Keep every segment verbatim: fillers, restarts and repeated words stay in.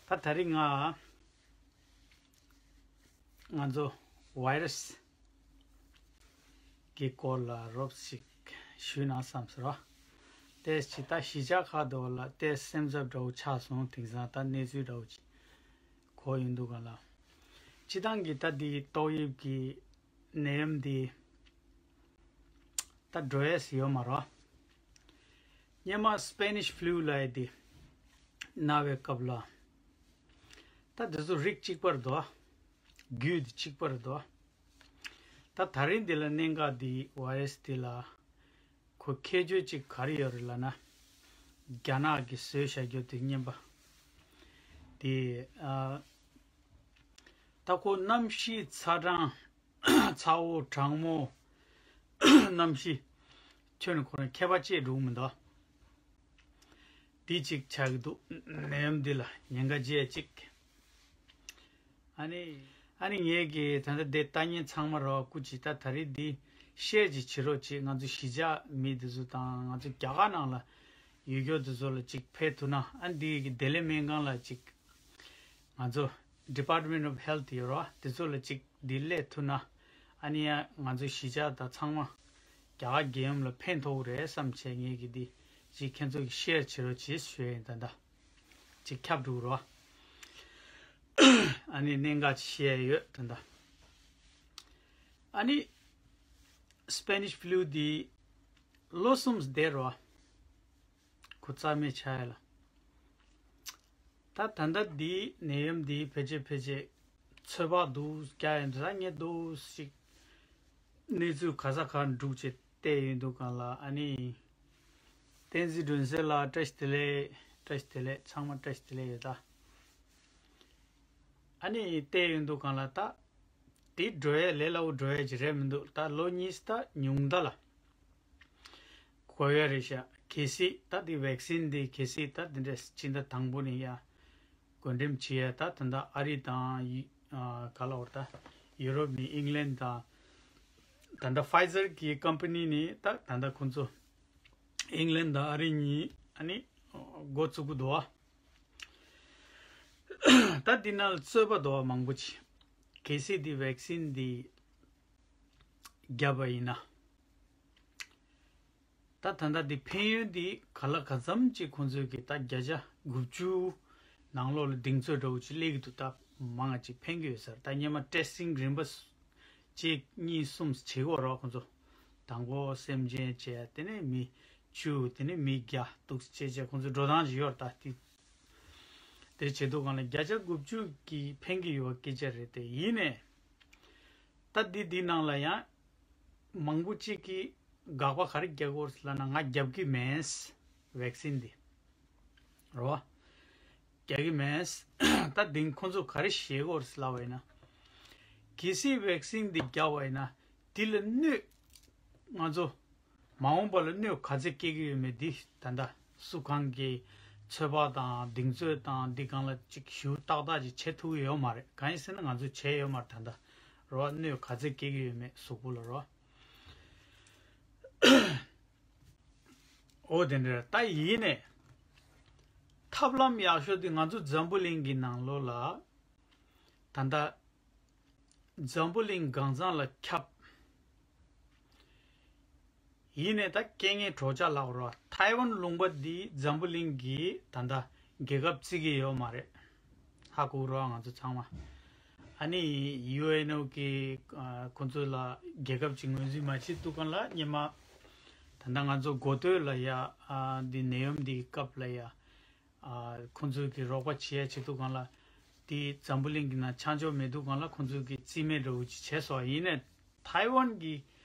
ད་ད་རིང་ང་ང་ཚོ་ཝའི་རས་གི་སྐོར་ལ་རོབ་ཞིག་ཞུས་ན་བསམ་སོང་ར། ཏེ་ཅི་ད་གཞིས་ཆགས་ཁག་དེ་བ་ལ་ཏེ་སེམས་འཚབ་འདྲ་བོ་ཆགས་སོང་། དེང་སང་ད་གནས་ཚུལ་འདྲ་བོ་ཅིག་གོ་ཡོང་དུས་སྒང་ལ། སྤྱི་བཏང་གི་ད་འདི་ཏོག་དབྱིབས་ཀྱི་ནད་ཡམས་འདི་ད་འགྲོ་ཡས་ཡོད་མ་རེད། སྔོན་མ་སྤེ་ནིཤ་ཕུ་ལུ་ལབ་ཡས་དེ་ན་བའི་སྐབས་ལ། ད་དེ་ཚོ་རིགས་གཅིག་པ་རེད་དོ། རྒྱུད་དེ་གཅིག་པ་རེད་དོ། ད་ད་རིང་འདི་ལ་གནད་འགག་འདི་ཝའི་རས་འདི་ལ་ཁོ་ཁྱད་ཆོས་གཅིག་ག་རེ་ཡོད་རེད་ལབ་ན། རྒྱ་ནག་གིས་བཟོས་བཞག་རྒྱུ་དེ་སྨན་པ་དེ། ཨ། ད་ཁོ་གནམ་གཤིས་ཚ་གྲང་ཚ་བོ་གྲང་མོ་གནམ་གཤིས་ཁྱོན་ནས་ཁོ་རང་ཁྱད་པར་ཅིག་འགྲོ་གི་མི་འདུག། འདི་གཅིག་ཆགས་ཀྱི་འདུག། ནད་ཡམས་འདི་ལ་ཉེན་ཁ་ཆེ་གཅིག། ཨ་ནི། ཨ་ནི་ངས་ཀྱི་ད་ལྟ་འདི་ལྟ་མཁན་ཚང་མ་རོགས་སྐུ་མཁྱེན། ད་ད་རེས་འདི་ཤེར་ཅིག་བྱེད་རོགས་བྱེད། ང་ཚོ་གཞིས་ཆགས་མི་འདི་ཚོ་དང་ང་ཚོ་རྒྱ་གར་ནང་ལ་ཡོད་རྒྱུ་འདི་ཚོ་ལ་ཅིག་ཕེབས་ཐུབ་ན། ཨ་ནི་འདི་གི་བདེ་ལེགས་སྨན་ཁང་ལ་ཅིག་ང་ཚོ་Department of Health ཡོད་རོགས། དེ་ཚོ་ལ་ཅིག་འདི་སླེབས་ཐུབ་ན། ཨ་ནི་ཡང་ང་ཚོ་གཞིས་ཆགས་དང་ཚང་མ་རྒྱ་གར་རྒྱལ་ཡོངས་ལ་ཕན་ཐོགས་རེད་བསམ་བྱས། ངས་ཀྱི་འདི་ཅིག་ཁྱེད་ཚོ་གི་ཤེར་བྱེད་རོགས་བྱེད་ཞུ་ཡིན། ད་ད་ཅིག་ཁྱབ་འགྲོ་རོགས། ཨ་ནི་གནད་འགག་ཅིག་བཤད་ཡོད་ད་ད། ཨ་ནི་སྤེ་ནིཤ་ཕུ་ལུ་འདི་ལོ་གསུམ་བསྡད་རོགས། ཁོ་རྩ་མེད་ཆགས་ཡ་ལ། ད་ད་ལྟ་འདི་ནད་ཡམས་འདི་ཕལ་ཆེར་ཕལ་ཆེར་ཚོད་དཔག་འདུག་རྒྱག་ཡིན་ད་ངས་འདུག་ཞིག་གནས་ཚུལ་ག་ས་ག་འགྲུག་ཅེས་བལྟས་ཡོང་དུས་སྒང་ལ། ཨ་ནི་བསྟན་འཛིན་སྒྲོན་གསལ་ལགས་བཀྲ་ཤིས་བདེ་ལེགས། བཀྲ་ཤིས་བདེ་ལེགས། ཚང་མ་བཀྲ་ཤིས་བདེ་ལེགས་ཡོད་ད། ཨ་ནི་བལྟས་ཡོང་དུས་སྒང་ལ་ད་དེ་འགྲོ་ཡས་ལས་སླ་བོ་འགྲོ་ཡས་ཅིག་རེད་མི་འདུག། ད་ལོ་གཉིས་ད་ཉུང་མཐའ་ལ་གོ་ཡ་རེད་ཤག། གལ་སྲིད་ད་དེ་ཝེག་སིན་དེ་གལ་སྲིད་ད་དེ་འདྲས་སྤྱི་ཟླ་དང་པོ་ནས་ཡ་བགོ་འགྲེམས་བྱེད་ཡ། ད་ད་ལྟ་ཨ་རི་དང་ཡི་ཨ་ག་ལབ་དགོས་རེད། ད་ཡུ་རོབ་ནས་ཨིང་ལན་དང་། ད་ལྟ་ཕའི་ཛར་གི་ཀམ་པ་ནི་ནས་ད་ད་ལྟ་ཁོང་ཚོ་ཨིང་ལན་དང་ཨ་རི་གཉིས་ཨ་ནི་འགོ་བཙུགས་ཀྱི་འདུག་བ། ད་འདི་ནང་ལ་རྩོད་པ་འདུག་བ་མང་པོ་ཅིག། གལ་སྲིད་འདི་ཝེག་སིན་འདི་བརྒྱབ་པ་ཡིན་ན། ད་ད་ལྟ་འདི་ཕན་ཡོན་འདི་ག་ལ་ག་ཙམ་ཅིག་ཁོང་ཚོས་ཀྱི་ད་བརྒྱ་ཆ་དགུ་བཅུ་ནང་ལོགས་ལ་གདེང་ཚོད་འདྲ་བོ་ཅིག་སླེབས་ཀྱི་འདུག། ད་མང་ང་ཅིག་ཕན་གྱི་ཡོད་ས་རེད། ད་སྔོན་མ་ཊེ་སི་ཊིང་རིམ་པ་གཅིག་གཉིས་གསུམ་བྱེད་དགོས་རེད་ཁོང་ཚོ། དང་པོ་སེམས་ཅན་བྱས། དེ་ནས་མི་བཅུ། དེ་ནས་མི་བརྒྱ་འདུག་བྱས་བྱས་ཁོང་ཚོ་འགྲོ་སྟངས་ཅིག་ཡོད་རེད། ད་དེ་དེ་བྱེད་དུས་སྒང་ལ་བརྒྱ་ཆ་དགུ་བཅུ་གི་ཕན་གྱི་ཡོད་པ་སྐད་ཆ་རེད། དེ་ཡིན་ནས་ད་འདི་འདི་ནང་ལ་ཡང་མང་པོ་གཅིག་གིས་དགག་པ་ག་རེ་རྒྱག་གི་ཡོད་རེད་ལབ་ན། ང་རྒྱབ་ཀྱི་མེད། ཝེག་སིན་འདི་རེད་བ། རྒྱག་གི་མེད། ད་འདི་ཁོང་ཚོ་ག་རེ་བཤད་ཀྱི་ཡོད་རེད་ལབ་པ་ཡིན་ན། གལ་སྲིད་ཝེག་སིན་འདི་བརྒྱབ་པ་ཡིན་ན་འདི་ལ་གནོད། ང་ཚོ་མ་འོངས་པ་ལ་གནོད་ག་ཚད་སྐྱེལ་གྱི་ཡོད་མེད་འདི་ད་ལྟ་སུ་གང་གི་ཚོད་དཔག་དང་གདེང་ཚོད་དང་འདི་སྒང་ལ་ཅིག་ཞུ་ཏག་ཏག་ཅིག་བྱེད་ཐུབ་ཀྱི་ཡོད་མ་རེད། གང་ཡིན་ཟེར་ན་ང་ཚོས་བྱས་ཡོད་མ་རེད། ད་ལྟ་རེད་བ། གནོད་ག་ཚད་སྐྱེལ་གྱི་ཡོད་མེད་གཟུགས་པོ་ལ་རེད་བ། འོ་དེ་འདྲ་ད་ཡིན་ནས་ཐབས་ལམ་ཡག་ཤོས་དེ་ང་ཚོ་འཛམ་བུ་གླིང་གི་ནང་ལོགས་ལ་ད་ལྟ་འཛམ་བུ་གླིང་གང་ཚང་ལ་ཁྱབ། ཡིན་ནས་ད་རྐྱེན་ངན་གྲོགས་ཆ་ལབ་རོགས། ཐའེ་ཝན་ལུང་པ་འདི་འཛམ་བུ་གླིང་གི་ད་ལྟ་རྒྱལ་ཁབ་བརྩི་གི་ཡོད་མ་རེད། ཧ་གོ་རོགས་ང་ཚོ་ཚང་མ། ཨ་ནི་ཡུ་ཨེན་ཨོ་གི་ཨ་ཁོང་ཚོ་ལ་རྒྱལ་ཁབ་ཅིག་ངོས་འཛིན་མ་བྱེད་དུས་སྒང་ལ་སྔོན་མ་ད་ལྟ་ང་ཚོ་འགོ་སྟོད་ལ་ཡ་ཨ་འདི་ནད་ཡམས་འདི་གི་སྐབས་ལ་ཡ། ཨ་ཁོང་ཚོས་ཀྱི་རོགས་པ་བྱེད་ཡ་བྱེད་དུས་སྒང་ལ་དེ་འཛམ་བུ་གླིང་གི་ནང་ཆ་འཇོག་མེད་དུས་སྒང་ལ་ཁོང་ཚོས་ཀྱི་རྩིས་མེད་འདྲ་བོ་ཅིག་བྱས་སོང་། ཡིན་ནའི་ཐའེ་ཝན་གྱི་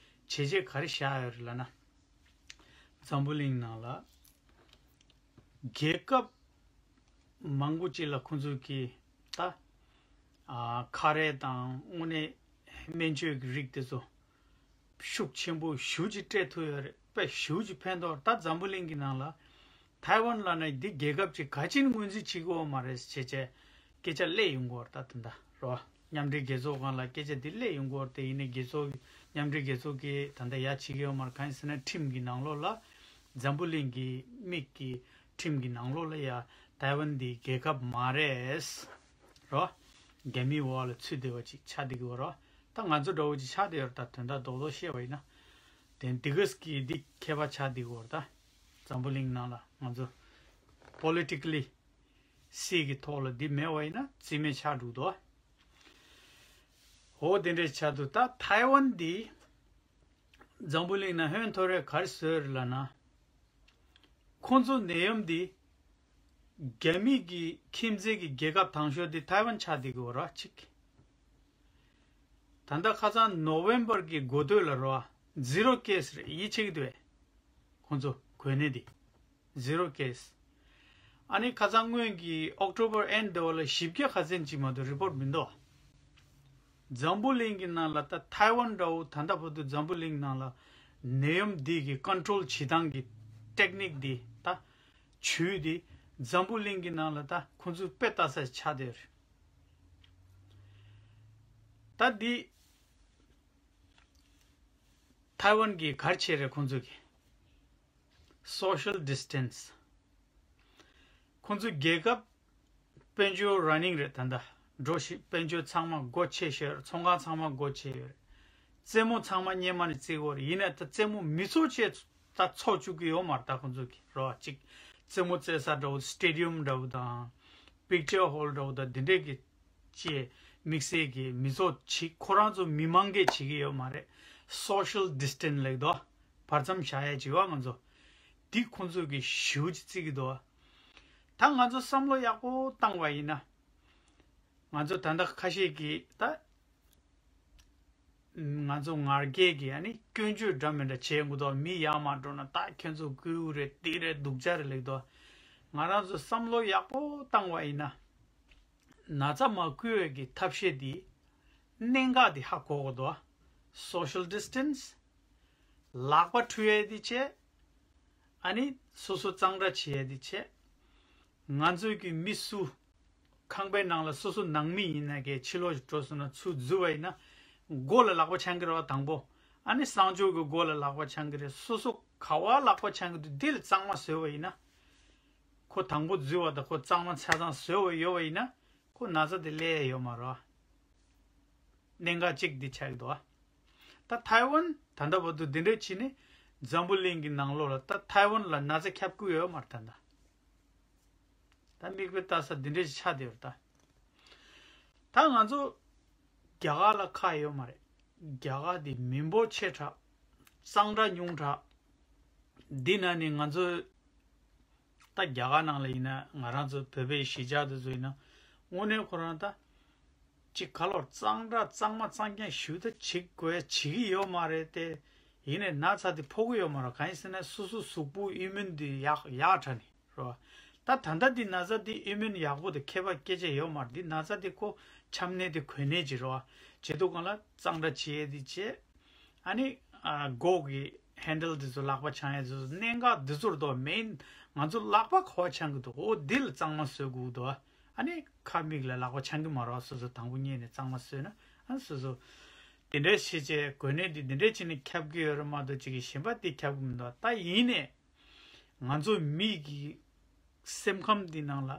བྱས་རྗེས་ག་རེ་བཞག་ཡོད་རེད་ལབ་ན། འཛམ་བུ་གླིང་ནང་ལ་རྒྱལ་ཁབ་མང་པོ་ཅིག་ལ་ཁོང་ཚོས་ཀྱི་ད་ཨ་ཁ་རས་དང་དངོས་གནས་སྨན་བཅོས་ཀྱི་རིགས་དེ་ཚོ་ཤུགས་ཆེན་པོ་ཞེ་པོ་ཅིག་སྤྲད་ཐུབ་ཡོད་རེད། དཔེ་ཞེ་པོ་ཅིག་ཕན་ཐོགས། ད་འཛམ་བུ་གླིང་གི་ནང་ལ་ཐའེ་ཝན་ལབ་ན་འདི་རྒྱལ་ཁབ་ཅིག་ག་ཅིག་ངོས་འཛིན་བྱེད་ཀྱི་ཡོད་མ་རེད་ཟེར་བྱས་སྐད་ཆ་སླེབས་ཡོང་གི་ཡོད་རེད། ད་དེ་འདྲ་རོ། མཉམ་འབྲེལ་རྒྱལ་ཚོགས་སྒང་ལ་སྐད་ཆ་འདི་སླེབས་ཡོང་གི་ཡོད་རེད། དེ་ཡིན་ནའི་རྒྱལ་ཚོགས་མཉམ་འབྲེལ་རྒྱལ་ཚོགས་ཀྱིས་ད་ལྟ་ཡ་བྱེད་ཀྱི་ཡོད་མ་རེད། གང་ཡིན་ཟེར་ན་ཁྲིམས་ཀྱི་ནང་ལོགས་ལ་འཛམ་བུ་གླིང་གི་མིག་གི་ཁྲིམས་ཀྱི་ནང་ལོགས་ལ་ཡ་ ཐའེ་ཝན་འདི་རྒྱལ་ཁབ་མ་རེད། རོ། རྒྱ་མིའི་འོག་ལ་ཚུད་བསྡད་པ་ཅིག་ཆགས་བསྡད་ཀྱི་ཡོད་རོ། ད་ང་ཚོ་འདྲ་བོ་ཅིག་ཆགས་བསྡད་ཡོད་རེད། ད་དོན་དག་རྡོག་རྡོག་བཤད་པ་ཡིན་ན། དེ་འདི་གས་ཀྱི་འདི་ཁྱད་པར་ཆགས་བསྡད་ཀྱི་ཡོད་རེད། ད་འཛམ་བུ་གླིང་ནང་ལ་ང་ཚོ་པོ་ལི་ཊི་ཀ་ལི་སི་གི་ཐོག་ལ་འདི་མེད་པ་ཡིན་ན་རྩིས་མེད་ཆགས་འགྲོ་གི་འདུག་འོ་དེ་འདྲས་ཆགས་འདུག་ད་ཐའེ་ཝན་འདི་འཛམ་བུ་གླིང་ནང་ཧོན་ཐོར་རེ་ག་རེ་བཟོས་རེད་ལབ་ན། ཁོང་ཚོ་ནད་ཡམས་འདི་རྒྱ་མི་གི་ཁྱིམ་མཚེས་ཀྱི་རྒྱལ་ཁབ་དང་ཤོས་འདི་ཐའེ་ཝན་ཆགས་བསྡད་ཀྱི་ཡོད་རེད་གཅིག་ད་ལྟ་ཁ་སང་ནོ་ཝེམ་བར་གྱི་འགོ་སྟོད་ལ་རོ། ཛི་རོ་ཀེ་སི་རེད། ཡིད་ཆེས་ཀྱི་འདུག་བས། ཁོང་ཚོ་གོ་གནས་འདི། ཛི་རོ་ཀེ་སི། ཨ་ནི་ཁ་སང་སྔོན་གྱི་ཨོག་ཊོ་བར་ཨེན་ཌི་འདི་བ་ལ་བཞི་བརྒྱ་ཁ་ཚན་ཅིག་མ་གཏོགས་རི་པོར་ཊི་མི་འདུག་འཛམ་བུ་གླིང་གི་ནང་ལ་ད་ཐའེ་ཝན་འདྲ་བོ་ད་ལྟ་བར་དུ་འཛམ་བུ་གླིང་ནང་ལ་ནད་ཡམས་འདི་གི་ཀོན་ཊོལ་བྱེད་སྟངས་ཀྱི་ཊེག་ནིག་འདི་ད་ཇུས་འདི་འཛམ་བུ་གླིང་གི་ནང་ལ་ད་ཁོང་ཚོས་དཔེ་ལྟ་ས་ཆགས་བསྡད་རེད། ད་འདི་ཐའེ་ཝན་གྱི་ག་རེ་བྱས་རེད་ཁོང་ཚོས་ཀྱི། སོ་ཤལ་ཌི་སི་ཊེན་སི། ཁོང་ཚོའི་རྒྱལ་ཁབ་དཔལ་འབྱོར་རན་ནིང་རེད། ད་ལྟ་འགྲོ་ཞིག་དཔལ་འབྱོར་ཚང་མ་སྒོ་ཕྱེ་ཤེར། ཚོང་ཁང་ཚང་མ་སྒོ་ཕྱེ་ཡོད་རེད། རྩེད་མོ་ཚང་མ་སྔོན་མ་ནས་རྩེ་གི་ཡོད་རེད། ཡིན་ནའི་ད་རྩེད་མོ་མི་ཚོགས་བཅས་ད་ཚོགས་བཅུག་གི་ཡོད་མ་རེད། ད་ཁོང་ཚོ་གི་རོ་གཅིག་རྩེད་མོ་རྩེ་ས་འདྲ་བོ་སི་ཊེ་ཌི་ཡམ་འདྲ་བོ་དང་། པིག་ཅར་ཧོལ་འདྲ་བོ་དང་འདི་འདྲས་ཀྱི་ཅེས་དམིགས་བསལ་གྱི་མི་ཚོགས་ཅིག་ཁོ་རང་ཚོ་མི་མང་གིས་བྱེད་ཀྱི་ཡོད་མ་རེད། སོ་ཤལ་ཌི་སི་ཊེན་སི་ལབ་དོ། བར་མཚམས་བཞག་ཡ་ཅིག་ཡོད་ང་ཚོ། འདི་ཁོང་ཚོ་གི་ཞེ་པོ་ཅིག་བརྩི་གི་འདུག་ད་ང་ཚོ་བསམ་བློ་ཡག་པོ་བཏང་བ་ཡིན་ན། ང་ཚོ་ད་ལྟ་ཁ་ཤས་ཀྱིས་ད། ང་ཚོ་ང་རྒྱལ་གྱི་ཨ་ནི་སྐྱོན་བརྗོད་འདྲ་མི་འདྲ་བྱེད་དགོས་དོ། མི་ཡར་མར་འགྲོ་ན་ད་ཁྱོད་ཚོ་རྐུ་རེད་འདི་རེད་སྡུག་ཅག་རེད་ལབ་དོ། ང་རང་ཚོ་བསམ་བློ་ཡག་པོ་བཏང་བ་ཡིན་ན། ན་ཚ་མ་འགོས་ཡས་ཀྱི་ཐབས་ཤེས་འདི་གནད་འགག་འདི་ཧ་གོ་དགོས་དོ། སོ་ཤལ་ཌི་སི་ཊེན་སི། ལག་པ་འཁྲུ་ཡས་འདི་བྱས། ཨ་ནི་སོ་སོ་གཙང་སྦྲ་བྱེད་ཡས་འདི་བྱས། ང་ཚོའི་གི་མི་སུ། ཁང་པའི་ནང་ལ་སོ་སོ་ནང་མི་ཡིན་ན་གས་ཕྱི་ལོགས་ཤིག་འགྲོ་སོང་ན་ཚུར་འཛུལ་བ་ཡིན་ན། མགོ་ལ་ལག་པ་འཆང་གི་རེད་བ་དང་པོ། ཨ་ནི་གསང་སྤྱོད་ཀྱི་མགོ་ལ་ལག་པ་འཆང་གི་རེད། སོ་སོ་ག་བ་ལག་པ་འཆང་གི་འདུག་འདི་ལ་གཙང་མ་བཟོས་བ་ཡིན་ན། ཁོ་དང་པོ་འཛུལ་བ་དང་ཁོ་གཙང་མ་ཆ་ཚང་བཟོས་བ་ཡོད་བ་ཡིན་ན། ཁོ་ན་ཚ་དེ་སླེབས་ཡ་ཡོད་མ་རེད་བ། གནད་འགག་གཅིག་འདི་ཆགས་ཀྱི་འདུག་བ། ད་ཐའེ་ཝན་ད་ལྟ་བར་དུ་འདི་འདྲས་བྱས་ནས་འཛམ་བུ་གླིང་གི་ནང་ལོགས་ལ་ད་ཐའེ་ཝན་ལ་ན་ཚ་ཁྱབ་ཀྱི་ཡོད་མ་རེད་ད་ལྟ། ད་མིག་དཔེ་ལྟ་ས་འདི་འདྲས་ཤིག་ཆགས་བསྡད་ཡོད་རེད་ད། ད་ང་ཚོ་རྒྱ་གར་ལ་ཁག་ཡོད་མ་རེད། རྒྱ་གར་འདི་མི་འབོར་ཆེ་དྲགས། གཙང་སྦྲ་ཉུང་དྲགས། འདི་ན་ནི་ང་ཚོ་ད་རྒྱ་གར་ནང་ལ་ཡིན་ན་ང་རང་ཚོ་བོད་པའི་གཞིས་ཆགས་དེ་ཚོ་ཡིན་ན་དངོས་གནས་ཁོ་རང་ད་ཅིག་ག་ལོར་གཙང་སྦྲ་གཙང་མ་གཙང་རྐྱང་ཞུ་ད་བྱེད་དགོས་བྱེད་ཀྱི་ཡོད་མ་རེད་དེ། ཡིན་ནའི་ན་ཚ་དེ་ཕོག་གི་ཡོད་མ་རེད། གང་ཡིན་ཟེར་ན་སོ་སོ་གཟུགས་པོ་ཨིམ་མུན་དེ་ཡག་ཡག་དྲགས་ནས། རོ། ད་ད་ལྟ་འདི་ན་ཚ་འདི་ཨིམ་མུན་ཡག་པོ་དང་ཁྱད་པར་སྐད་ཆ་ཡོད་མ་རེད། འདི་ན་ཚ་འདི་ཁོ་ཆམ་ནད་དེ་འགོས་ནད་ཅིག་རོ། བྱེད་དུས་སྒང་ལ་གཙང་སྦྲ་བྱེད་ཡས་འདི་བྱེད། ཨ་ནི་ཨ་སྒོ་གི་ཧེན་ཌལ་འདི་ཚོ་ལག་པ་འཆང་ཡས་འདི་ཚོ་གནད་འགག་འདི་ཚོ་རེད་དོ། མེན་ང་ཚོ་ལག་པ་ག་བ་འཆང་གི་འདུག་འོ་འདི་ལ་གཙང་མ་བཟོ་དགོས་འདུག་ཨ་ནི་ཁ་མིག་ལ་ལག་པ་འཆང་གི་མ་རེད་བ། སོ་སོ་དང་པོ་ཉིད་ནས་གཙང་མ་བཟོས་ན་ཨ་སོ་སོ་དེ་འདྲའི་བྱས་བྱས་འགོས་ནད་འདི་འདི་འདྲའི་བྱས་ནས་ཁྱབ་ཀྱི་ཡོད་རེད་མ་གཏོགས་ཅིག་གི་གཞན་པ་འདི་ཁྱབ་ཀྱི་མི་འདུག་ད་ཡིན་ནས། ང་ཚོ་མི་གི་སེམས་ཁམས་འདི་ནང་ལ་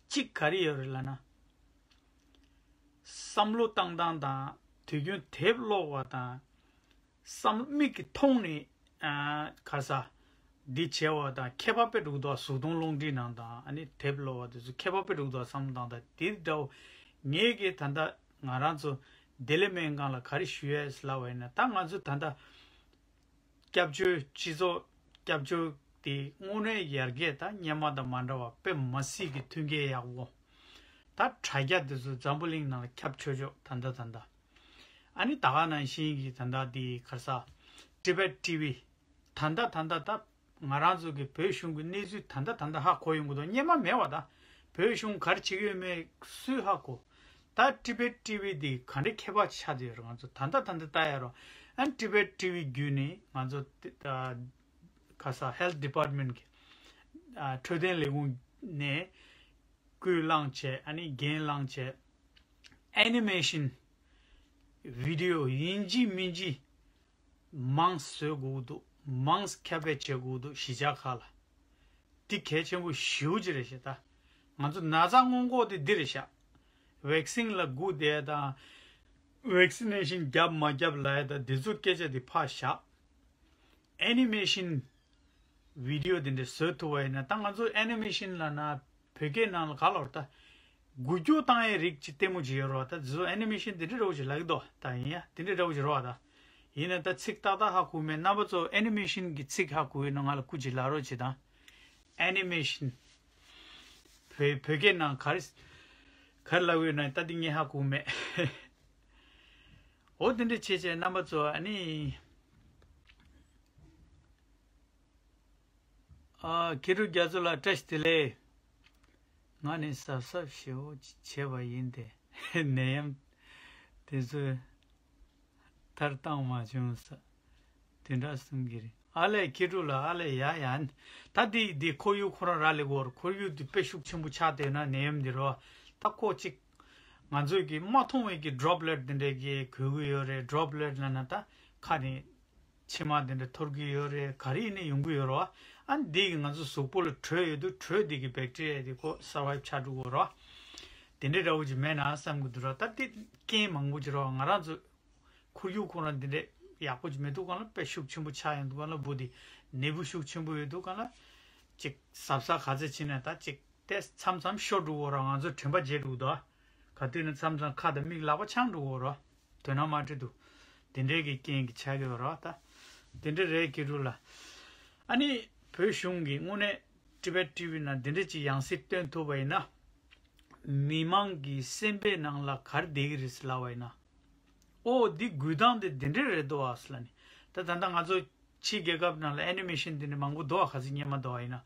གཅིག་ག་རེ་ཡོད་རེད་ལབ་ན། བསམ་བློ་བཏང་སྟངས་དང་དུས་རྒྱུན་དེབ་ཀློག་པ་དང་། བསམ་མིག་གིས་མཐོང་ནས་ཨ་ག་རེ་ཟ་འདི་བྱས་པ་དང་ཁྱད་པར་དཔེ་འགྲོ་གི་འདུག་གཟུགས་མཐོང་རླུང་མཁྲིས་ནང་དང་ཨ་ནི་དེབ་ཀློག་པ་དེ་ཚོ་ཁྱད་པར་དཔེ་འགྲོ་གི་འདུག་བསམ་བློ་བཏང་སྟངས་དེ་འདྲ་བོ། ངས་ཀྱི་ད་ལྟ་ང་རང་ཚོ་བདེ་ལེགས་སྨན་ཁང་ལ་ག་རེ་ཞུ་ཡས་ལབ་པ་ཡིན་ན། ད་ང་ཚོ་ད་ལྟ། སྐྱབས་བཅོལ་སྤྱི་ཚོགས་སྐྱབས་བཅོལ་དེ་དངོས་གནས་ཡར་རྒྱས་དང་སྔོན་མ་དང་མ་འདྲ་བ་དཔེ་མ་སྲིད་ཀྱི་མཐུན་རྐྱེན་ཡག་པོ། ད་དྲ་རྒྱ་དེ་ཚོ་འཛམ་བུ་གླིང་ནང་ལ་ཁྱབ་ཆོག་ཆོག་ད་ལྟ་ད་ལྟ། ཨ་ནི་ད་ག་ནང་བཞིན་གྱི་ད་ལྟ་དེ་ག་རེ་ཟ། ཊི་བེཊ་ཊི་ཝི། ད་ལྟ་ད་ལྟ་ད་ང་རང་ཚོ་གི་བོད་གཞུང་གི་གནས་ཚུལ་ད་ལྟ་ད་ལྟ་ཧ་གོ་ཡོང་གི་འདུག་སྔོན་མ་མེད་པ་ད། བོད་གཞུང་ག་རེ་བྱེད་ཀྱི་ཡོད་མེད་སུས་ཧ་གོ། ད་ཊི་བེཊ་ཊི་ཝི་འདི་ག་འདྲའི་ཁྱད་པར་ཆགས་བསྡད་ཡོད་རེད། ང་ཚོ་ད་ལྟ་ད་ལྟ་ལྟ་ཡ་རོ། ཨ་ཊི་བེཊ་ཊི་ཝི་བརྒྱུད་ནས་ང་ཚོ་ད་ཁ་ས་ཧེལ་ཐི་ཌི་པཱར་ཊི་མེན་ཊི་གི་ཨ་འཕྲོད་བསྟེན་ལས་ཁུངས་ནས་ཀུན་བླངས་བྱས། ཨ་ནི་འགན་བླངས་བྱས། ཨེ་ནི་མེ་ཤིན། བི་ཌི་ཡོ་ཡིན་གཅིག་མིན་གཅིག་མང་བཟོ་དགོས་འདུག་མང་ཁྱབ་སྤེལ་བྱེད་དགོས་འདུག་གཞིས་ཆགས་ཁག་ལ། འདི་གལ་ཆེན་པོ་ཞེ་པོ་ཅིག་རེད་ཤག་ད་ང་ཚོ་ན་ཚ་སྔོན་འགོག་དེ་འདི་རེད་ཤག་ཝེག་སིན་ལ་སྒུག་བསྡད་དང་། ཝེག་སི་ནེ་ཤིན་བརྒྱབ་མ་བརྒྱབ་ལབ་ཡ་དང་འདི་ཚོ་སྐད་ཆ་དེ་ཕར་བཞག་ཨེ་ནི་མེ་ཤིན་བི་ཌི་ཡོ་དེ་འདྲ་བཟོ་ཐུབ་པ་ཡིན་ན། ད་ང་ཚོ་ཨེ་ནི་མེ་ཤིན་ལབ་ན་བོད་སྐད་ནང་ལ་ག་ལབ་རེད། ད་འགུལ་སྐྱོད་བཏང་ཡའི་རིགས་ཅིག་ལྟད་མོ་ཅིག་ཡོད་རེད་བ། ད་འདི་ཚོ་ཨེ་ནི་མེ་ཤིན་དེ་འདྲ་འདྲ་བོ་ཅིག་ལབ་ཀྱི་འདུག་ད་ཡིན་ཡ་དེ་འདྲ་འདྲ་བོ་ཅིག་རེད་བ། ད་ཡིན་ན་ད་ཚིག་ཏག་ཏག་ཧ་གོ་མེད། རྣམ་པ་ཚོ་ཨེ་ནི་མེ་ཤིན་གྱི་ཚིག་ཧ་གོ་ཡོད་ན་ང་ལ་སྐུ་མཁྱེན་ལབ་རོགས་བྱེད་དང་། ཨེ་ནི་མེ་ཤིན། བོད་བོད་སྐད་ནང་ག་རེ་ག་རེ་ལབ་ཡོད་ན་ད་འདི་ངས་ཧ་གོ་མེད། འོ་དེ་འདྲ་བྱས་བྱས་རྣམ་པ་ཚོ་ཨ་ནི། ཨ་མཁས་གྲུབ་རྒྱ་མཚོ་ལགས་བཀྲ་ཤིས་བདེ་ལེགས། ང་ནི་གཟབ་གཟབ་ཞེ་པོ་ཅིག་བྱས་པ་ཡིན་ཏེ། ནད་ཡམས་དེ་ཚོས་མཐར་བཏང་མ་བྱུང་ས་དེ་འདྲ་གསུང་གི་རེད། ཨ་ལས་མཁས་གྲུབ་ལགས་ཨ་ལས་ཡ་ཡ། ད་འདི་འདི་ཁོར་ཡུག་ཁོ་རང་རག་ལས་གོ་ར། ཁོར་ཡུག་འདི་དཔེ་ཤུགས་ཆེན་པོ་ཆགས་བསྡད་ན་ནད་ཡམས་འདི་རོ། ད་ཁོ་ཅིག་ང་ཚོས་ཀྱི་མ་མཐོང་བའི་གི་ཌོབ་ལེཊ་འདི་འདྲའི་གི་གོ་གི་ཡོད་རེད། ཌོབ་ལེཊ་ལབ་ན་ད་ཁ་ནས་མཆི་མ་འདི་འདྲ་འཐོར་གི་ཡོད་རེད། ག་རེ་ཡིན་ནའི་ཡོང་གི་ཡོད་རེད་བ། ཨ་འདི་གི་ང་ཚོ་གཟུགས་པོ་ལ་དྲོད་ཡོད་དུས་དྲོད་འདི་གི་བེག་ཊི་རི་ཡ་འདི་ཁོ་སར་ཝའིབ་བྱ་འགྲོ་གི་ཡོད་རེད་བ། དེ་འདྲའི་འདྲ་བོ་ཅིག་མེད་ན་བསམ་གི་འདུག་ར། ད་འདི་རྐྱེན་མང་པོ་ཅིག་རེད་བ། ང་རང་ཚོ་ཁོར་ཡུག་ཁོ་རང་འདི་འདྲའི་ཡག་པོ་ཅིག་མེད་དུས་སྒང་ལ་དཔེ་ཤུགས་ཆེན་པོ་ཆགས་ཡོང་དུས་སྒང་ལ་འབུ་འདི་ནད་འབུ་ཤུགས་ཆེན་པོ་ཡོད་དུས་སྒང་ལ་ཅིག་གཟབ་གཟབ་ག་ཚད་བྱས་ན་ད་ཅིག་ཏེ་མཚམས་མཚམས་ཤོར་འགྲོ་གི་ཡོད་རེད། ང་ཚོ་དྲན་པ་བརྗེད་འགྲོ་གི་འདུག་ག་དུས་ནི་མཚམས་མཚམས་ཁ་དང་མིག་ལག་པ་འཆང་འགྲོ་གི་ཡོད་རེད། དོན་དག་མ་འགྲིག་འདུག་དེ་འདྲའི་གི་རྐྱེན་གྱིས་ཆགས་ཀྱི་ཡོད་རེད་ད། དེ་འདྲ་རེད་མཁས་གྲུབ་ལགས། ཨ་ནི་བོད་གཞུང་གིས་དངོས་གནས་ཊི་བེཊ་ཊི་ཝི་ནང་འདི་འདྲ་ཅིག་ཡང་སྲིད་སྟོན་ཐུབ་པ་ཡིན་ན། མི་མང་གི་སེམས་པའི་ནང་ལ་ག་རེ་བསྡད་ཀྱི་རེད་ཟེར་ལབ་པ་ཡིན་ན། ཨོ་འདི་འགུལ་སྟངས་དེ་འདི་འདྲ་རེད་འདུག་ཨ་ཟེར་ལབ་ནས། ད་ད་ལྟ་ང་ཚོ་ཕྱིའི་རྒྱལ་ཁབ་ནང་ལ་ཨེ་ནི་མེ་ཤིན་འདི་འདྲ་མང་པོ་འདུག་ཨ། ག་ཚོད་ཉན་མ་འདུག་ཨ། ཡིན་ན་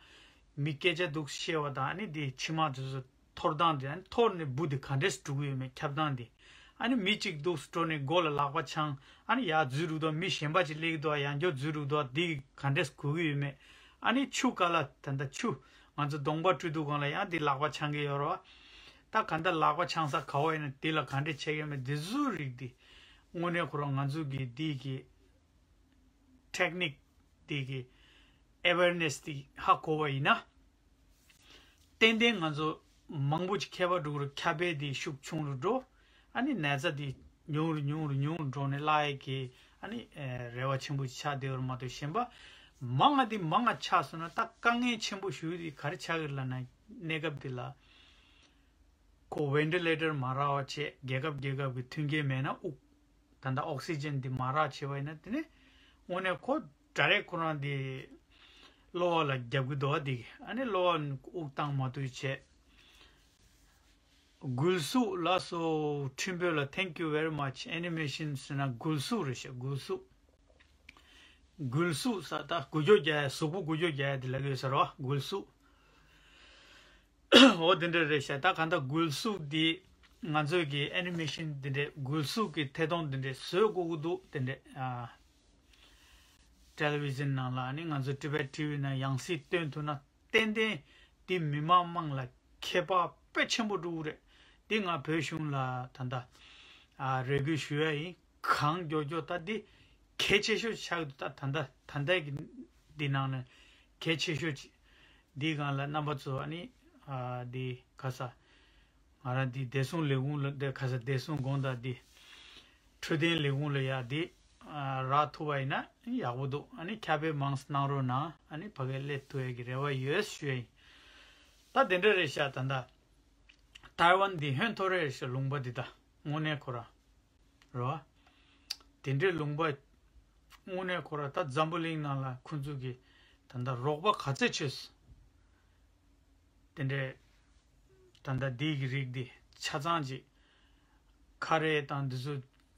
མི་སྐད་ཆ་འདུག་བཤད་པ་དང་ཨ་ནི་འདི་མཆི་མ་དེ་ཚོ་འཐོར་སྟངས་དེ། ཨ་ནི་འཐོར་ནས་འབུ་དེ་ག་འདྲས་འགྲོ་གི་ཡོད་མེད་ཁྱབ་སྟངས་དེ། ཨ་ནི་མི་གཅིག་འདུག་འགྲོ་ནས་མགོ་ལ་ལག་པ་འཆང་། ཨ་ནི་ཡར་འཛུལ་རུག་དང་མི་གཞན་པ་ཅིག་སླེབས་ཀྱི་འདུག་ཨ། ཡང་བསྐྱར་འཛུལ་རུག་འདུག་ཨ། འདི་ག་འདྲས་གོ་གི་ཡོད་མེད། ཨ་ནི་ཆུ་ག་ལ་ད་ལྟ་ཆུ་ང་ཚོ་གདོང་པ་བཀྲུ་དུས་སྒང་ལ་ཡང་འདི་ལག་པ་འཆང་གི་ཡོད་རེད་བ། ད་ག་འདྲ་ལག་པ་འཆང་ས་ག་བ་ཡིན་ན་དེ་ལ་ག་འདྲས་བྱེད་ཀྱི་ཡོད་མེད་འདི་ཚོའི་རིགས་འདི་དངོས་གནས་ཁོ་རང་ང་ཚོ་གི་འདི་གི་ཊེག་ནིག་འདི་གི་ཨེ་ཝེར་ནེས་འདི་ཧ་གོ་བ་ཡིན་ན། ཏན་ཏན་ང་ཚོ་མང་པོ་ཅིག་ཁྱབ་པ་འགྲོ་གི་རེད། ཁྱབ་སྤེལ་འདི་ཤུགས་ཆུང་རུ་འགྲོ། ཨ་ནི་ན་ཚ་འདི་ཉུང་རུ་ཉུང་རུ་ཉུང་རུ་འགྲོ་ནས་བརླག་ཡས་ཀྱི་ཨ་ནི་ཨེ་རེ་བ་ཆེན་པོ་ཅིག་ཆགས་བསྡད་ཡོད་རེད་མ་གཏོགས། གཞན་པ་མང་ང་འདི་མང་ང་ཆགས་སོང་ན་ད་དཀའ་ངལ་ཆེན་པོ་ཞེ་པོ་འདི་ག་རེ་ཆགས་ཀྱི་རེད་ལབ་ན། གནས་སྐབས་འདི་ལ་ཁོ་ཝེན་ཊི་ལེ་ཊར་མ་རག་པ་བྱས། རྒྱལ་ཁབ་རྒྱལ་ཁབ་ཀྱི་མཐུན་རྐྱེན་མེད་ན་དབུགས། ད་ལྟ་ཨོག་སི་ཇན་འདི་མ་རག་བྱས་པ་ཡིན་ན་དེ་ནི་དངོས་གནས་ཁོ་ཌའི་རེག་ཁོ་རང་འདི་གློ་བ་ལ་རྒྱབ་ཀྱི་འདུག་བ། འདི་གི་ཨ་ནི་གློ་བ་དབུགས་བཏང་མ་ཐུབ་བྱས། འགུལ་གཟུགས་ལགས་སོ། ཁྲིམས་དཔོན་ལགས། Thank you very much. ཨེ་ནི་མེ་ཤིན་ཟེར་ན་འགུལ་གཟུགས་རེད་ཤག་འགུལ་གཟུགས། འགུལ་གཟུགས་ཟེར་ད་འགུལ་སྐྱོད་རྒྱག་ཡ། གཟུགས་པོ་འགུལ་སྐྱོད་རྒྱག་ཡ་དེ་ལབ་ཀྱི་ཡོད་ས་རེད་བ། འགུལ་གཟུགས། འོ་དེ་འདྲ་རེད་ཤག་ད་ག་འདྲ་འགུལ་གཟུགས་འདི་ང་ཚོས་ཀྱི་ཨེ་ནི་མེ་ཤིན་འདི་འདྲའི་འགུལ་གཟུགས་ཀྱི་ཐད་གཏོང་འདི་འདྲའི་བཟོ་དགོས་ཀྱི་འདུག་དེ་འདྲའི་ཨ་ཊེ་ལི་བི་ཤན་ནང་ལ་ཨ་ནི་ང་ཚོ་ཊི་བེཊ་ཊི་ཝི་ནང་ཡང་སྲིད་སྟོན་ཐུབ་ན་ཏན་ཏན་འདི་མི་མང་མང་ལ་ཁྱད་པར་དཔེ་ཆེན་པོ་འགྲོ་གི་རེད། འདི་ང་བོད་གཞུང་ལ་ད་ལྟ་ཨ་རེ་སྐུལ་ཞུ་ཡ་ཡིན། གང་མགྱོགས་མགྱོགས་ད་འདི་གལ་ཆེ་ཤོས་ཆགས་འདུག་ད་ད་ལྟ་ད་ལྟ་གི་འདི་ནང་ནས་གལ་ཆེ་ཤོས་ཅིག་འདི་སྒང་ལ་རྣམ་པ་ཚོ་ཨ་ནི་ཨ་འདི་ག་ས་ང་རང་འདི་བདེ་སྲུང་ལས་ཁུངས་ལ་འདི་ག་ས་བདེ་སྲུང་དགོངས་དག་འདི་འཕྲོད་བསྟེན་ལས་ཁུངས་ལ་ཡ་འདི་ཨ་རག་ཐུབ་པ་ཡིན་ན་ཡག་པོ་འདུག་ཨ་ནི་ཁྱབ་སྤེལ་མང་ཙམ་གནང་རོགས་གནང་། ཨ་ནི་ཕ་གིར་སླེབས་ཐུབ་ཡས་ཀྱི་རེ་བ་ཡོད་ཞུ་ཡ་ཡིན། ད་དེ་འདྲ་རེད་ཤག་ད་ལྟ་ཐའེ་ཝན་འདི་ཧོན་ཐོར་རེད་ཤག་ལུང་པ་འདི་ད་དངོས་གནས་ཁོ་རང་རེད་བ། དེ་འདྲའི་ལུང་པ་དངོས་གནས་ཁོ་ར་ད་འཛམ་བུ་གླིང་ནང་ལ་ཁོང་ཚོ་གི་ད་ལྟ་རོགས་པ་ག་ཚད་བྱས་སོང་། དེ་འདྲའི་ད་ལྟ་འདི་གི་རིགས་འདི་ཆ་ཚང་ཅིག་ཁ་རས་དང་འདི་ཚོ་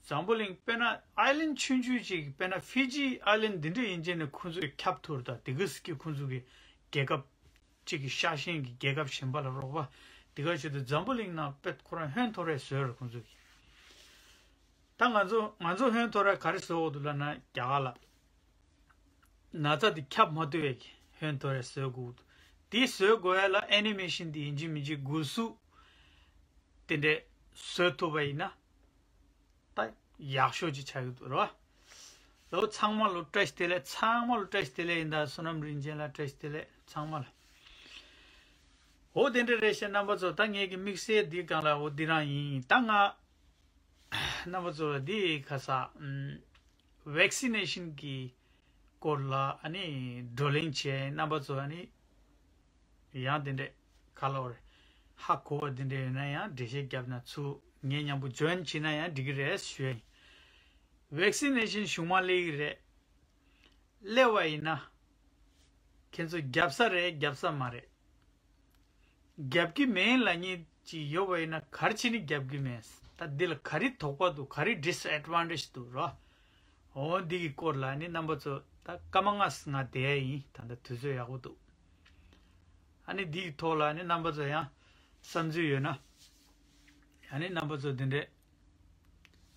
འཛམ་བུ་གླིང་དཔེར་ན་ཨའི་ལན་ཆུང་ཆུང་ཅིག་དཔེར་ན་ཧྥི་ཇི་ཨའི་ལན་འདི་འདྲ་ཡིན་ཅེ་ནས་ཁོང་ཚོས་ཁྱབ་ཐུབ་རེད། ད་དེ་གི་སི་ཀི་ཁོང་ཚོ་གི་རྒྱལ་ཁབ་གཅིག་གི་ཤ་ཞེན་གྱི་རྒྱལ་ཁབ་གཞན་པ་ལ་རོགས་པ་འདི་ག་ཞུ་དུས་འཛམ་བུ་གླིང་ནང་དཔེ་ཁོ་རང་ཧོན་ཐོར་རེ་བཟོས་རེད་ཁོང་ཚོ་གིས། ད་ང་ཚོ་ང་ཚོ་ཧོན་ཐོར་རེ་ག་རེ་བཟོ་དགོས་འདུག་ལབ་ན་རྒྱ་གར་ལ་ན་ཚ་འདི་ཁྱབ་མ་ཐུབ་པའི་གི་ཧོན་ཐོར་རེ་བཟོ་དགོས་འདུག་འདི་བཟོ་དགོས་ཡ་ལ་ཨེ་ནི་མེ་ཤིན་འདི་ཡིན་གཅིག་མིན་གཅིག་འགུལ་གཟུགས་དེ་འདྲས་བཟོ་ཐུབ་པ་ཡིན་ན། ད་ཡག་ཤོས་ཅིག་ཆགས་ཀྱི་འདུག་རེད་བ། ལོ་ཚང་མ་ལོ་བཀྲ་ཤིས་བདེ་ལེགས། ཚང་མ་ལོ་བཀྲ་ཤིས་བདེ་ལེགས་ཡིན། ད་བསོད་ནམས་རིན་ཆེན་ལ་བཀྲ་ཤིས་བདེ་ལེགས་ཚང་མ་ལ། འོ་དེ་འདྲ་རེད་ཤག་རྣམ་པ་ཚོ། ད་ངེད་ཀྱི་དམིགས་བསལ་འདི་སྒང་ལ་འོ་འདི་རང་ཡིན། ད་ང་རྣམ་པ་ཚོ་ལ་འདི་ཁ་ས་ཨམ་ཝེག་སི་ནེ་ཤིན་གྱི་སྐོར་ལ་ཨ་ནི་བགྲོ་གླེང་བྱས། རྣམ་པ་ཚོ་ཨ་ནི་ཡང་དེ་འདྲས་ཁ་ལོ་རེ་ཧ་གོ་བ་དེ་འདྲས་ཡོད་ན་ཡང་འགྲེལ་བཤད་རྒྱབ་ན་ཚུར་ངེད་མཉམ་པོ་ཇོ་ཡིན་བྱེད་ན་ཡང་འགྲིག་གི་རེད་ཞུ་ཡ་ཡིན། ཝེག་སི་ནེ་ཤིན་གཞུང་མ་སླེབས་ཀྱི་རེད། སླེབས་པ་ཡིན་ན་ཁྱེད་ཚོ་རྒྱབ་ས་རེད་རྒྱབ་ས་མ་རེད། རྒྱབ་ཀྱི་མེད་ལབ་མཁན་ཅིག་ཡོད་པ་ཡིན་ན་ག་རེ་བྱས་ནས་རྒྱབ་ཀྱི་མེད། ད་འདི་ལ་ག་རེ་དོགས་པ་འདུག་ག་རེ་ཌིས་ཨེཌ་ཝན་ཊེཇ་འདུག་རོ། འོ་འདི་གི་སྐོར་ལ་ནི་རྣམ་པ་ཚོ་ད་སྐར་མ་ལྔ་ང་བསྡད་ཡ་ཡིན། ད་ལྟ་དུས་ཚོད་ཡག་པོ་འདུག་ཨ་ནི་འདི་གི་ཐོག་ལ་ནི་རྣམ་པ་ཚོ་ཡང་བསམ་ཚུལ་ཡོད་ན། ཨ་ནི་རྣམ་པ་ཚོ་འདི་འདྲས་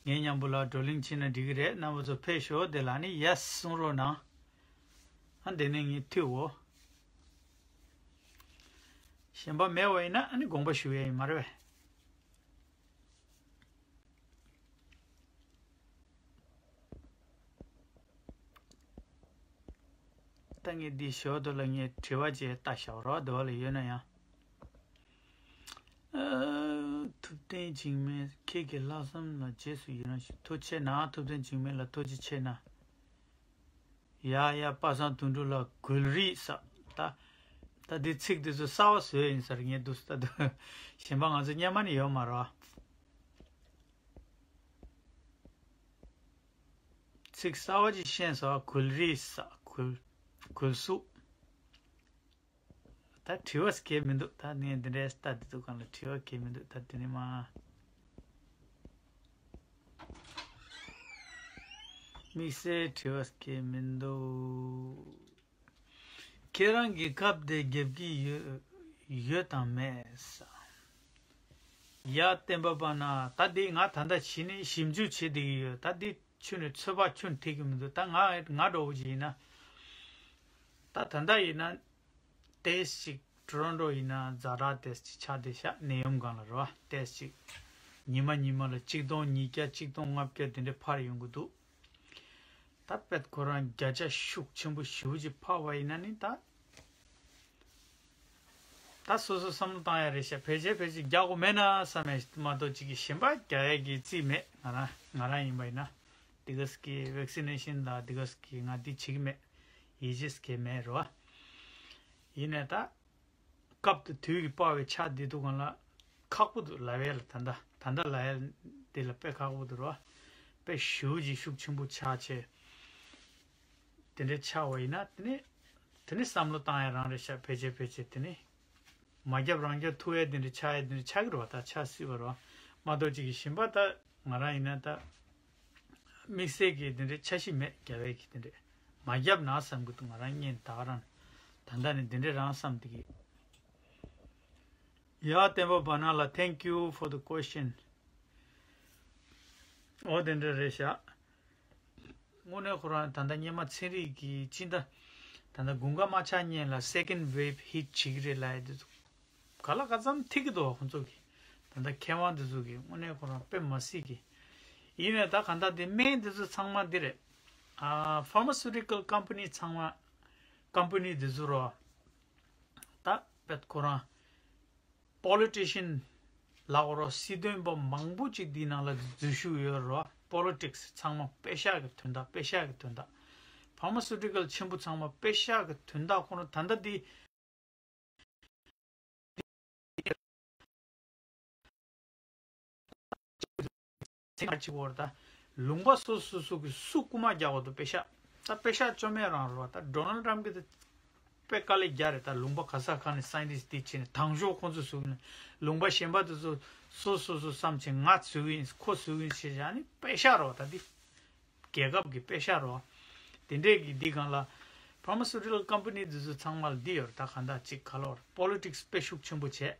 ངའི་མཉམ་པོ་ལ་བགྲོ་གླེང་བྱས་ན་འགྲིག་གི་རེད། རྣམ་པ་ཚོ་ཕེབས་ཤོག་དེ་ལ་ནི་ཡེ་སི་གསུང་རོགས་གནང་། ཨ་འདི་ནས་ངས་འཐུས་འོ། གཞན་པ་མེད་པ་ཡིན་ན་ཨ་ནི་དགོངས་པ་ཞུ་ཡས་ཡིན་མ་རེད་པས། ད་ངས་འདི་ཞོར་དུ་ལ་ངས་དྲི་བ་ཅིག་ལྟ་བཞག་རོགས། འདི་བ་ལ་ཡོད་ན་ཡང་། ཨ། ཐུབ་བསྟན་འཇིགས་མེད་ཁྱེད་ཀྱི་ལྷག་བསམ་ལ་རྗེས་སུ་ཡི་རང་ཞུ། ཐུགས་རྗེ་ཆེ་གནང་། ཐུབ་བསྟན་འཇིགས་མེད་ལ་ཐུགས་རྗེ་ཆེ་གནང་། ཡ་ཡ། པ་སངས་དོན་གྲུབ་ལགས་གུས་རིགས་ས། ད་ད་འདི་ཚིག་འདི་ཚོ་གསར་པ་བཟོས་ཡིན་ས་རེད། ངས་འདུག་ད་འདུག་གཞན་པ་ང་ཚོ་སྔོན་མ་ནས་ཡོད་མ་རེད་པ། ཚིག་གསར་པ་ཅིག་ཤེས་སོང་། གུས་རིགས་ས། གུས་གུས་གཟུགས། ད་དྲི་བ་གང་ཡང་མི་འདུག་ད་ངས་འདི་འདྲའི་ལྟ་འདི་ཚོ་སྒང་ལ་དྲི་བ་གང་ཡང་མི་འདུག་ད་དེ་ནས་མ། དམིགས་བསལ་དྲི་བ་གང་ཡང་མི་འདུག་ཁྱེད་རང་གི་ཁབ་དེ་རྒྱབ་ཀྱི་ཡོད་ཡོད་དམ་མེད་ས། ཡ་བསྟན་པ་པ་ན། ད་འདི་ང་ད་ལྟ་ཕྱི་ནས་ཞིབ་འཇུག་བྱེད་བསྡད་ཀྱི་ཡོད། ད་འདི་ཁྱོན་ནས་ཚོད་དཔག་ཁྱོན་ཐེག་གི་མི་འདུག་ད་ང་ང་འདྲ་བོ་ཅིག་ཡིན་ན། ད་ད་ལྟ་ཡིན་ན་ཏོག་ཙམ་ཅིག་ཊོ་རོན་ཊོ་ཡིན་ན་ཛ་དྲག་ཏོག་ཙམ་ཅིག་ཆགས་བསྡད་ཤག་ནད་ཡམས་སྒང་ལ་རེད་པ། ཏོག་ཙམ་ཅིག་ཉི་མ་ཉི་མ་ལ་གཅིག་སྟོང་ཉིས་བརྒྱ་གཅིག་སྟོང་ལྔ་བརྒྱ་དེ་འདྲ་འཕར་ཡོང་གི་འདུག་ད་དཔེ་ཁོ་རང་བརྒྱ་ཆ་ཤུགས་ཆེན་པོ་ཞེ་པོ་ཅིག་འཕར་བ་ཡིན་ན་ནི་ད། ད་སོ་སོ་བསམ་བློ་བཏང་ཡ་རེད་ཤག་ཕལ་ཆེར་ཕལ་ཆེར་རྒྱག་དགོས་མེད་ན་བསམ་ཡ་ཞིག་མ་གཏོགས་ཅིག་གི་གཞན་པ་རྒྱག་ཡ་གི་རྩིས་མེད། ང་རང་ང་རང་ཡིན་པ་ཡིན་ན། འདི་ག་ཟེར་གི་ཝེག་སི་ནེ་ཤིན་དང་འདི་ག་ཟེར་གི་ང་འདི་བྱེད་ཀྱི་མེད། ཡིད་ཆེས་ཀྱི་མེད་རེད་པ། ཡིན་ནའི་ད། སྐབས་དེ་དུས་ཀྱི་དཔའ་བའི་ཆ་འདི་འདུག་གང་ལ། ཁག་པོ་འདུག་ལབ་ཡས་ལ། ད་ལྟ་ད་ལྟ་ལབ་ཡས་འདི་ལ་དཔེ་ཁག་པོ་འདུག་རོ། དཔེ་ཞེ་པོ་ཅིག་ཤུགས་ཆེན་པོ་ཆགས་བྱས། དེ་འདྲའི་ཆགས་པ་ཡིན་ན་དེ་ནི། དེ་ནི་བསམ་བློ་བཏང་ཡ་རང་རེད་ཤག་ཕལ་ཆེར་ཕལ་ཆེར་དེ་ནི། མ་བརྒྱབ་རང་རྒྱག་ཐུབ་ཡས་དེ་འདྲ་ཆགས་ཡས་དེ་འདྲ་ཆགས་ཀྱི་རེད་པ། ད་ཆགས་སྲིད་པ་རེད་པ། མ་གཏོགས་ཅིག་གི་གཞན་པ་ད་ང་རང་ཡིན་ན་ད། དམིགས་བསལ་གྱི་དེ་འདྲའི་འཆར་གཞི་མེད། རྒྱབ་ཡས་ཀྱི་དེ་འདྲའི་མ་རྒྱབ་ན་བསམ་གྱི་འདུག་ང་རང་གཉིས་ད་ག་རང་། ད་ལྟ་ནས་དེ་འདྲའི་རང་བསམ་དེ་གི། ཡ་བསྟན་པ་བ་ན་ལ། Thank you for the question. འོ་དེ་འདྲ་རེད་ཤག་དངོས་གནས་ཁོ་རང་ད་ལྟ་སྔོན་མ་ཚན་རིག་གི་སྤྱི་ཟླ། ད་ལྟ་དགུན་ཁ་མ་ཆགས་སྔོན་ལ་སེ་ཀེན་ཝེབ་ཧིཊ་བྱེད་ཀྱི་རེད་ལབ་ཡས་དེ་ཚོ། ག་ལ་ག་ཙམ་ཐིག་གི་འདུག་བ་ཁོང་ཚོ་གི། ད་ལྟ་མཁས་དབང་འདི་ཚོ་གི་དངོས་གནས་ཁོ་རང་དཔེ་མ་སྲིད་གི། ཡིན་ནའི་ད་གང་ལྟར་འདི་སྨན་འདི་ཚོ་ཚང་མ་འདི་རེད། ཨ། ཕར་མ་སུ་ཊི་ཀལ་ཀམ་པ་ནི་ཚང་མ། ཀམ་པ་ནི་འདི་ཚོ་རོ། ད་དཔེ་ཁོ་རང་པོ་ལི་ཊི་ཤན་ལབ་དགོས་རོ། སྲིད་དོན་པ་མང་པོ་ཅིག་འདི་ནང་ལ་འཛུལ་ཞུགས་ཡོད་རོ། པོ་ལི་ཊིག་སི་ཚང་མ་པེ་ཤག་གི་དོན་དག་པེ་ཤག་གི་དོན་དག་ཕར་མ་སུ་ཊི་ཀལ་ཆེན་པོ་ཚང་མ་པེ་ཤག་གི་དོན་དག་ཁོ་རང་ད་ལྟ་འདི། ཚིག་ཁ་ཅིག་བོར་ད། ལུང་པ་སོ་སོ་སོ་གི་སུ་རྐུ་མ་རྒྱག་འོ་དུ་པེ་ཤག་ད་པེ་ཤག་བཅོམ་མེད་རང་རོ། ད་ཌོ་ནལ་ཊམ་གི་དེ་དཔེ་དཀའ་ལས་རྒྱག་རེད། ད་ལུང་པ་ག་ས་ག་ནས་སའེན་ཊིསི་དེ་ཕྱིན་ནས་དང་ཤོག་ཁོང་ཚོ་བཟོ་གི་ནས་ལུང་པ་གཞན་པ་དེ་ཚོ་སོ་སོ་སོ་བསམ་ཆེ་ང་བཟོ་གི་ཡིན་ཁོ་བཟོ་གི་ཡིན་ཞེས་བྱ་ནི་པེ་ཤག་རོ། ད་འདི། རྒྱལ་ཁབ་ཀྱི་པེ་ཤག་རོ། དེ་འདྲས་ཀྱི་འདི་སྒང་ལ། ཕར་མ་སུ་ཊི་ཀལ་ཀམ་པ་ནི་འདི་ཚོ་ཚང་མ་ལ་འདི་ཡོད་རེད། ད་གང་ལྟར་ཅིག་ག་ལོར་པོ་ལི་ཊིག་སི་དཔེ་ཤུགས་ཆེན་པོ་བྱས།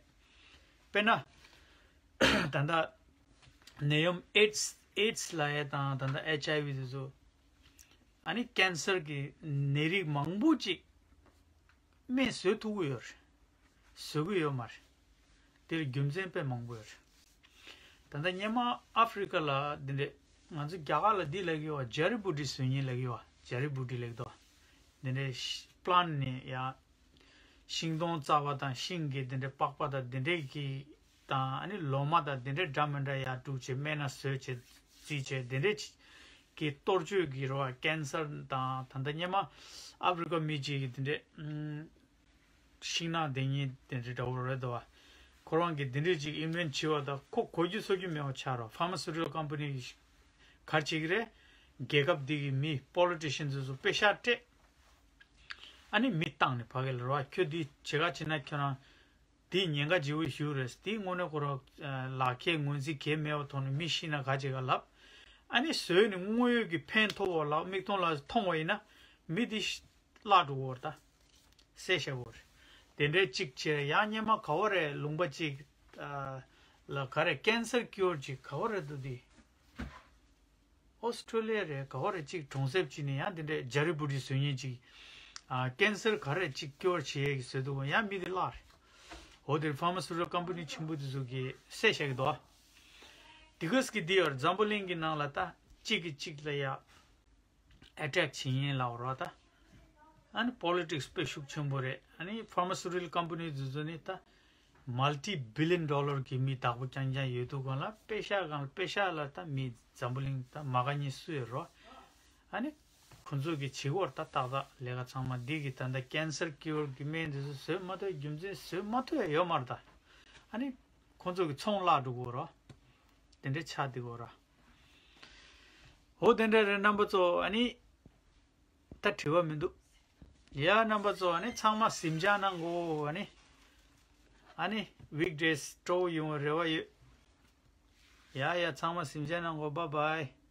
དཔེར་ན། ད་ལྟ་ནད་ཡམས་ཨེ་ཌི་སི་ཨེ་ཌི་སི་ལབ་ཡས་དང་ད་ལྟ་ཨེཆ་ཨའི་ཝི་འདི་ཚོ། ཨ་ནི་ཀེན་སར་གྱི་ནད་རིགས་མང་པོ་ཅིག་སྨན་བཟོ་ཐུབ་ཀྱི་ཡོད་རེད། བཟོ་གི་ཡོད་མ་རེད། དེར་རྒྱུ་མཚན་དཔེ་མང་པོ་ཡོད་རེད། ད་ལྟ་སྔོན་མ་ཨ་ཧྥི་རི་ཀ་ལ་འདི་འདྲས་ང་ཚོ་རྒྱ་གར་ལ་འདི་ལབ་ཀྱི་ཡོད་པ། ཇ་རི་བུ་ཊི་བཟོ་མཁན་ལབ་ཀྱི་ཡོད་པ། ཇ་རི་བུ་ཊི་ལབ་ཀྱི་འདུག་འདི་འདྲས་པ་ལན་ཊི་ནས་ཡ། ཤིང་སྡོང་རྩ་བ་དང་ཤིང་གི་དེ་འདྲའི་པགས་པ་དང་དེ་འདྲའི་གི་དང་ཨ་ནི་ལོ་མ་དང་དེ་འདྲའི་འདྲ་མི་འདྲ་ཡར་བསྒྲུགས་བྱས་སྨན་སྣ་བཟོས་བྱས་རྩིས་བྱས་དེ་འདྲའི་གི་གཏོར་བཅོས་ཀྱི་རེད་བ། ཀན་སར་དང་ད་ལྟ་སྔོན་མ་ཨབ་རི་ཀ་མི་གཅིག་གིས་དེ་འདྲའི་ཤིང་ནགས་དེ་གཉིས་དེ་འདྲའི་འདྲ་བོ་རེད་འདུག་བ། ཁོ་རང་གིས་དེ་འདྲའི་ཅིག་ཨིན་ཝེན་བྱས་པ་དང་ཁོ་གོ་རྒྱུ་ཚོར་རྒྱུ་མེད་པ་ཆགས་རོགས། ཕར་མ་སུ་ཊི་ཀལ་ཀམ་པ་ནི་ག་རེ་བྱེད་ཀྱི་རེད། རྒྱལ་ཁབ་འདི་གི་མི་པོ་ལི་ཊི་ཤན་ཚོ་ཚོ་པེ་ཤག་སྤྲད། ཨ་ནི་མི་བཏང་ནས་ཕ་གི་ལ་རོགས། ཁྱོད་འདི་བྱེད་ག་བྱེད་ན་ཁྱོད་རང་འདི་ཉེན་ཁ་ལྗིད་པོ་ཞིག་རེད། འདི་དངོས་གནས་ཁོ་རང་ལག་ཁྱེར་ངོས་འཛིན་གལ་མེད་པ་ཐོག་ནས་མི་ཤི་ན་ག་བྱེད་ག་ལབ། ཨ་ནི་བཟོས་ནས་དངོས་ཡོད་ཀྱི་ཕན་ཐོགས་པ་ལ་མིག་མཐོང་ལ་མཐོང་བ་ཡིན་ན་མི་འདི་བརླག་འགྲོ་གི་ཡོད་རེད་ད། བསད་བཞག་གི་ཡོད་རེད། དེ་འདྲའི་གཅིག་བྱས། ཡང་སྔོན་མ་ག་བ་རེད། ལུང་པ་གཅིག་ཨ་ལ་ག་རེ་ཀན་སར་ཀིའུར་གཅིག་ག་བ་རེད་འདུག་འདི། ཨོ་སི་ཁྲུ་ལི་ཡ་རེད་ག་བ་རེད། གཅིག་གྲོང་གསེབ་གཅིག་ནས་ཡང་དེ་འདྲའི་ཇ་རི་བུ་ཊི་བཟོ་མཁན་གཅིག་ཨ་ཀན་སར་ག་རེ་གཅིག་ཀིའུར་བྱེད་ཡས་ཀྱི་བཟོས་འདུག་ཡང་མི་དེ་བརླག་རེད། འོ་དེར་ཕར་མ་སུ་ཊི་ཀལ་ཀམ་པ་ནི་ཆེན་པོ་དེ་ཚོ་གིས་བསད་བཞག་གི་འདུག་དེ་གས་ཀྱི་འདི་ཡོད་རེད། འཛམ་བུ་གླིང་གི་ནང་ལ་ད་གཅིག་གིས་གཅིག་ལ་ཡ་ཨེ་ཊེག་བྱེད་མཁན་ལབ་རོགས་ད། ཨ་ནི་པོ་ལི་ཊིག་སི་དཔེ་ཤུགས་ཆེན་པོ་རེད། ཨ་ནི་ཕར་མ་སུ་ཊི་ཀལ་ཀམ་པ་ནི་དེ་ཚོ་ནི་ད་མལ་ཊི་བི་ལི་ཡན་ཌོ་ལར་གྱི་མི་བདག་པོ་རྐྱང་རྐྱང་ཡོད་དུས་སྒང་ལ་པེ་ཤག་སྒང་ལ་པེ་ཤག་ལ་ད་མི་འཛམ་བུ་གླིང་ད་མ་དགའ་མཁན་སུ་ཡོད་རོགས། ཨ་ནི་ཁོ་ཚོ་གིས་བྱེད་ཀྱི་ཡོད་རེད་ད། ཏག་ཏག་ལས་ཀ་ཚང་མ་འདི་གི་ད་ལྟ་ཀན་སར་ཀིའུར་གྱི་སྨན་དེ་ཚོ་བཟོས་མ་ཐུབ། རྒྱུ་མཚན་བཟོས་མ་ཐུབ་ཡ་ཡོད་མ་རེད་ད། ཨ་ནི་ཁོ་ཚོ་གི་ཚོང་བརླག་འགྲོ་གི་ཡོད་རེད། དེ་འདྲའི་ཆགས་བསྡད་ཀྱི་ཡོད་རེད། འོ་དེ་འདྲ་རེད་རྣམ་པ་ཚོ། ཨ་ནི་ད་དྲི་བ་མི་འདུག་ཡ་རྣམ་པ་ཚོ་ཨ་ནི་ཚང་མ་གཟིམ་འཇག་གནང་གོ། ཨ་ནི་ཨ་ནི་ཝིག་ཌེ་སི་སྤྲོ་བོ་ཡོང་བའི་རེ་བ་ཡོད། ཡ་ཡ་ཚང་མ་གཟིམ་འཇག་གནང་གོ། བཱའི་བཱའི།